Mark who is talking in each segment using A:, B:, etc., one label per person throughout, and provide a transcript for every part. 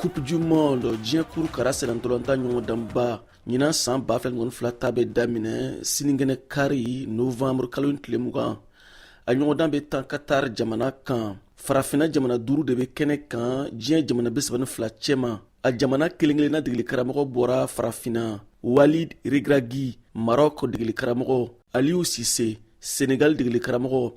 A: Coupe du monde, diɲɛ kuru kara sennantolatan ɲɔgɔndanba, ɲinan san 2022 ta bɛ daminɛ sinikɛnɛ kari, novembre kalo tile 20. A ɲɔgɔndan bɛ tan Qatar jamana kan. Farafina jamana duuru de bɛ kɛnɛ kan diɲɛ jamana 32 cɛma. A jamana kelen kelenna degeli karamɔgɔ bɔra Farafina: Walid Regragui, Maroc degeli karamɔgɔ, Aliou Cissé, Senegal degeli karamɔgɔ,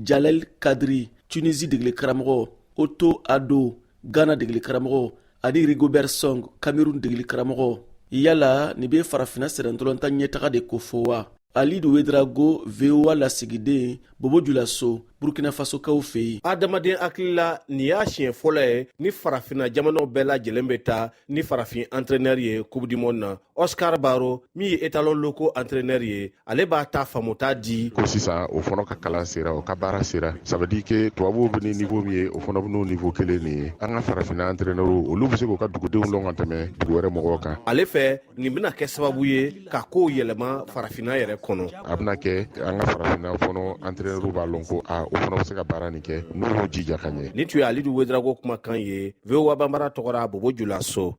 A: Jalel Kadri, Tunisie degeli karamɔgɔ, Otto Addo, Ghana degeli karamɔgɔ, ani Rigobert Song, Cameroun degeli karamɔgɔ. Yala nin bɛ Farafina sennantolatan ɲɛtaga de kofɔ wa? Alidu Wedrago, VOA lasigiden Bobo Julaso, Burkina Fasokaw fɛ yen.
B: Adamaden hakili la, nin y'a siɲɛ fɔlɔ ye ni Farafinna jamanaw bɛɛ lajɛlen bɛ taa ni farafin entraîneur ye Coupe du monde na. Oscar Baro, min ye Étalon locaux entraîneur ye, ale b'a ta faamuta di.
C: Ko sisan o fana ka kalan sera, o ka baara sera. Ça veut dire que tubabuw bɛ ni niveau min ye, o fana bɛ n'o niveau kelen nin ye. An ka farafinna entraîneur, olu bɛ se k'u ka dugudenw lɔn ka tɛmɛ dugu wɛrɛ mɔgɔw kan.
B: Ale fɛ, nin bɛna kɛ sababu ye ka kow yɛlɛma farafinna yɛrɛ kɔnɔ.
C: A bɛna kɛ an ka farafinna fɔlɔ entraîneur b'a lɔn ko a o fana bɛ se ka baara nin kɛ n'u y'u jija ka ɲɛ.
B: Nin tun ye Alidu Wedrago kumakan ye VOA Banbara tɔgɔra, Bobo Julaso.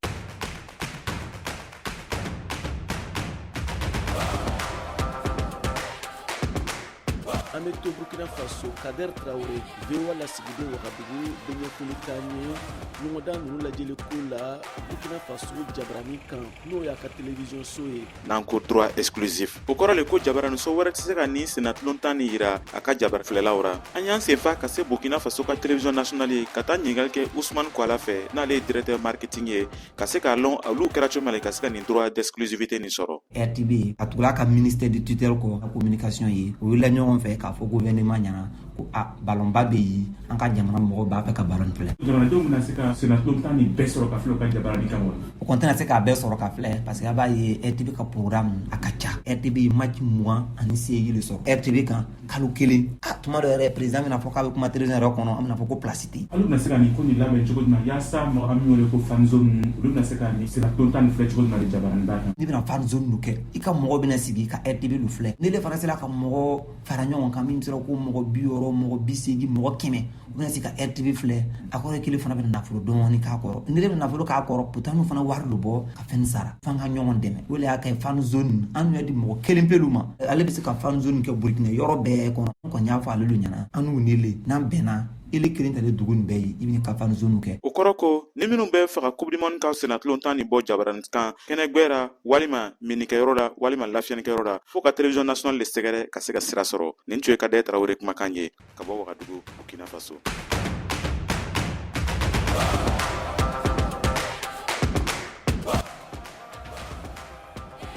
A: An bɛ to Burkina Faso. Kader Traore, VOA lasigiden Wagadugu, bɛ ɲɛfɔli k'an ye ɲɔgɔndan ninnu lajɛli ko la Burkina Faso jabarani kan, n'o y'a ka télévision so ye.
D: N'an ko droit exclusif, o kɔrɔ le ko jabaraniso wɛrɛ tɛ se ka nin sennatulontan nin yira a ka jabara filɛlaw ra. An y'an senfa ka se Burkina Faso ka télévision nationale ye ka taa ɲininkali kɛ Usman Kwala fɛ, n'ale ye directeur marketing ye, ka se k'a lɔn olu kɛra cogo min na ka se ka nin droit d'exclusivité nin sɔrɔ.
E: RTB a tugula ka ministère de tutelle kɔ communication ye, o wulila ɲɔgɔn fɛ k'a fɔ gouvernement ɲɛna ko a balonba bɛ yen, an ka jamana mɔgɔw b'a fɛ ka balon filɛ.
F: Jamanadenw bɛna se ka sennatulontan nin bɛɛ sɔrɔ ka filɛ u ka jabarani kan wa?
E: O kɔni tɛna se k'a bɛɛ sɔrɔ ka filɛ, parce que a b'a ye RTB ka programme a ka ca. RTB ye match 28 de sɔrɔ RTB kan kalo kelen. A tuma dɔ yɛrɛ, président bɛna fɔ k'a bɛ kuma télévision yɛrɛ kɔnɔ, an bɛna fɔ ko place tɛ yen.
F: Olu bɛna se ka nin ko nin labɛn cogo jumɛn yaasa mɔgɔ an min wele ko fan zone ninnu, olu bɛna se ka nin sennatulontan nin filɛ cogo jumɛn de jabaraniba kan?
E: N'i bɛna fan zone nu kɛ, i ka mɔgɔ bɛna sigi ka RTB lu filɛ. N'ele fana sera ka mɔgɔ fara ɲɔgɔn kan, min bɛ se ko mɔgɔ 60, mɔgɔ 80, mɔgɔ 100, u bɛna se ka RTB filɛ. A kɔrɔ kelen fana bɛna nafolo dɔɔni k'a kɔrɔ. N'ele bɛna nafolo k'a kɔrɔ, pourtant n'u fana wari lu bɔ ka fɛn sara, f'an ka ɲɔgɔn dɛmɛ. O de y'a kɛ fan zone an y'a di mɔgɔ kelen pelu ma, ale bɛ se ka fan zone kɛ Burukina yɔrɔ bɛɛ kɔnɔ. An kɔni y'a fɔ ale lu ɲɛna, an n'u nele n'an bɛnna, ele kelen tale dugu nin bɛɛ ye, i bɛ ka fan zone kɛ.
D: O kɔrɔ ko ni minnu bɛ fɛ ka Coupe du monde ka sennatulontan nin bɔ jabarani kan kɛnɛgbɛ ra, walima minnikɛyɔrɔ la, walima lafiyanikɛyɔrɔ la, fo ka télévision nationale le sɛgɛrɛ ka se ka sira sɔrɔ. Nin tun ye Kadɛ Tarawele kumakan ye ka bɔ Wagadugu, Burkina Faso.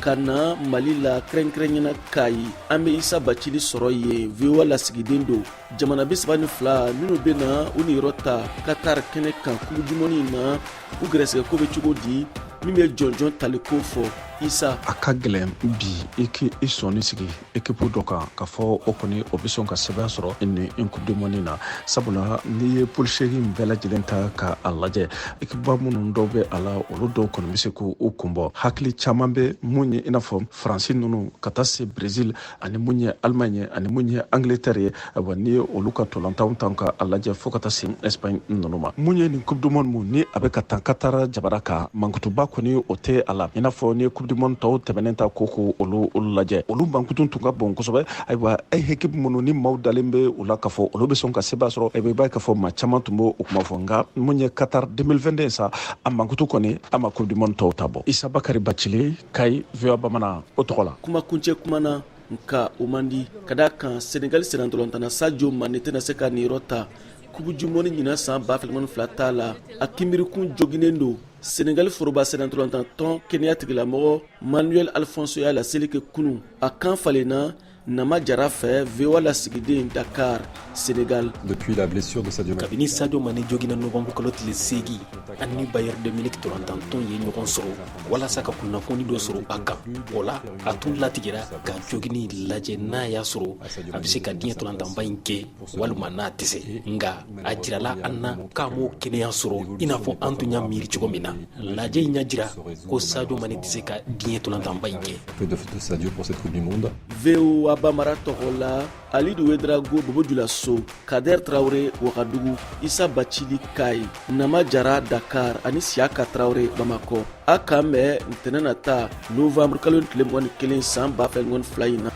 A: Ka na Mali la, kɛrɛnkɛrɛnyana Kayi, an bɛ Isa Bacili sɔrɔ yen, VOA lasigiden don. Jamana 32 minnu bɛ na u niyɔrɔ ta Qatar kɛnɛ kan Coupe du monde in na, u gɛrɛsɛgɛ ko bɛ cogo di, min bɛ jɔnjɔn taliko fɔ, Isa?
G: A ka gɛlɛn bi i k'i sɔnni sigi ekipu dɔ kan k'a fɔ o kɔni o bɛ sɔn ka sɛbɛn sɔrɔ nin Coupe du monde na, sabula n'i ye poule seegin bɛɛ lajɛlen ta ka a lajɛ, ekipuba minnu dɔw bɛ a la, olu dɔw kɔni bɛ se k'u kun bɔ. Hakili caman bɛ mun ye, i n'a fɔ Faransi ninnu, ka taa se Brésil, ani mun ye Allemagne ye, ani mun ye Angleterre ye. Ayiwa, n'i ye olu ka tolantanw ta ka a lajɛ, fo ka taa se Espagne ninnu ma. Mun ye nin Coupe du monde mun ni a bɛ ka tan Qatar jamana kan, mankutuba kɔni o tɛ a la, i n'a fɔ n'i ye Coupe du monde tɔw tɛmɛnen ta ko k'olu olu lajɛ, olu mankutu tun ka bon kosɛbɛ. Ayiwa, e équipe minnu ni maaw dalen bɛ u la k'a fɔ olu bɛ sɔn ka seba sɔrɔ, i b'a ye k'a fɔ maa caman tun b'o kuma fɔ. Nka mun ye Qatar 2022 sa, a mankutu kɔni a ma Coupe du monde tɔw ta bɔ. Isa Bakari Bacili, Kayi, VOA Bamanan o tɔgɔ la.
A: Kuma kuncɛ kuma na, nka o man di, ka da kan Senegali sennantolantana Sadio Mane tɛna se ka niyɔrɔ ta Coupe du monde ɲinan san 2022 ta la. A kinbirikun joginen don. Senegali foroba sennantolantan tɔn kɛnɛya tigilamɔgɔ Manuel Alfonso y'a laseli kɛ kunu. A kan falenna Nama Jara fɛ, VOA lasigiden Dakar, Senegal.
H: Depuis la blessure de Sadio Mane.
I: Kabini Sadio Mane jogina novembre kalo tile 8, an ni Bayern de Munich tolantantɔn ye ɲɔgɔn sɔrɔ walasa ka kunnafoni dɔ sɔrɔ a kan. O la, a tun latigɛra ka jogini lajɛ n'a y'a sɔrɔ a bɛ se ka diɲɛ tolantanba in kɛ walima n'a tɛ se. Nka a jirala an na k'a m'o kɛnɛya sɔrɔ i n'a fɔ an tun y'a miiri cogo min na. Lajɛ in y'a jira ko Sadio Mane tɛ se ka diɲɛ tolantanba in kɛ.
H: De Sadio pour cette Coupe du Monde.
A: VOA Bambara tɔgɔ la, Alidu Wedrago Bobo Julaso, Kader Traore Wagadugu, Isa Bacili Kayi, Nama Jara Dakar ani Siyaka Traore Bamakɔ. A k'an bɛn ntɛnɛn nata, novembre kalo tile 21 san 2022 in na.